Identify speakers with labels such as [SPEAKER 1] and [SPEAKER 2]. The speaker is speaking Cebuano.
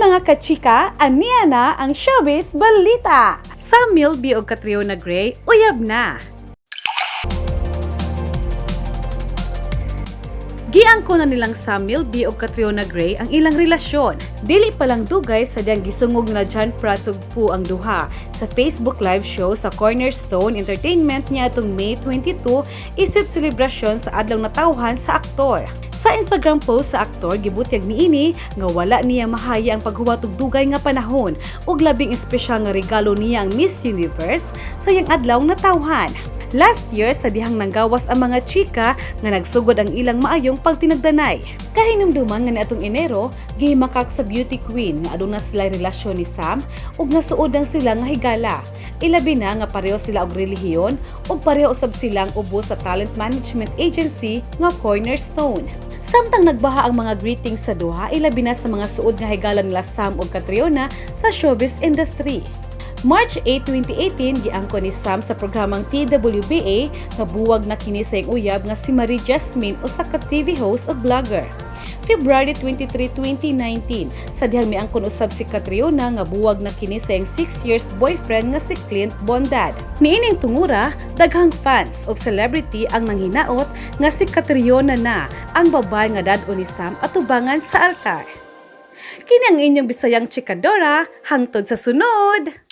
[SPEAKER 1] Mga kachika, aniya na ang Showbiz Balita! Sam Milby og Catriona Gray, uyab na! Giangko na nilang Sam Milby ug Catriona Gray ang ilang relasyon. Dili pa lang dugay sa diyang gisungog na John Prats ug Pooh ang duha sa Facebook Live show sa Cornerstone Entertainment niadtong May 22 isip selebrasyon sa Adlaw Natawhan sa aktor. Sa Instagram post sa aktor, gibutyag niini nga wala niya mahaya ang paghuwat og dugay nga panahon ug labing espesyal nga regalo niya ang Miss Universe sa iyang Adlaw Natawhan. Last year, sa dihang nanggawas ang mga chika nga nagsugod ang ilang maayong pagtinagdanay. Kahinumduman nga niadtong Enero, gihimakak sa beauty queen nga aduna sila relasyon ni Sam ug nasuod ang sila nga higala. Ilabi na nga pareho sila og relihiyon ug pareho usab silang ubos sa talent management agency nga Cornerstone. Samtang nagbaha ang mga greetings sa duha, ilabi na sa mga suod nga higala nila Sam ug Catriona sa showbiz industry. March 8, 2018, giangko ni Sam sa programang TWBA nga buwag na kini sa iyang uyab nga si Marie Jasmine, usa ka TV host ug vlogger. February 23, 2019, sa dihang miangkon usab si Catriona nga buwag na kini sa iyang 6 years boyfriend nga si Clint Bondad. Niining tungura, daghang fans ug celebrity ang nanghinaot nga si Catriona na ang babae nga dad-on ni Sam atubangan sa altar. Kini ang inyong Bisayang chikadora, hangtod sa sunod!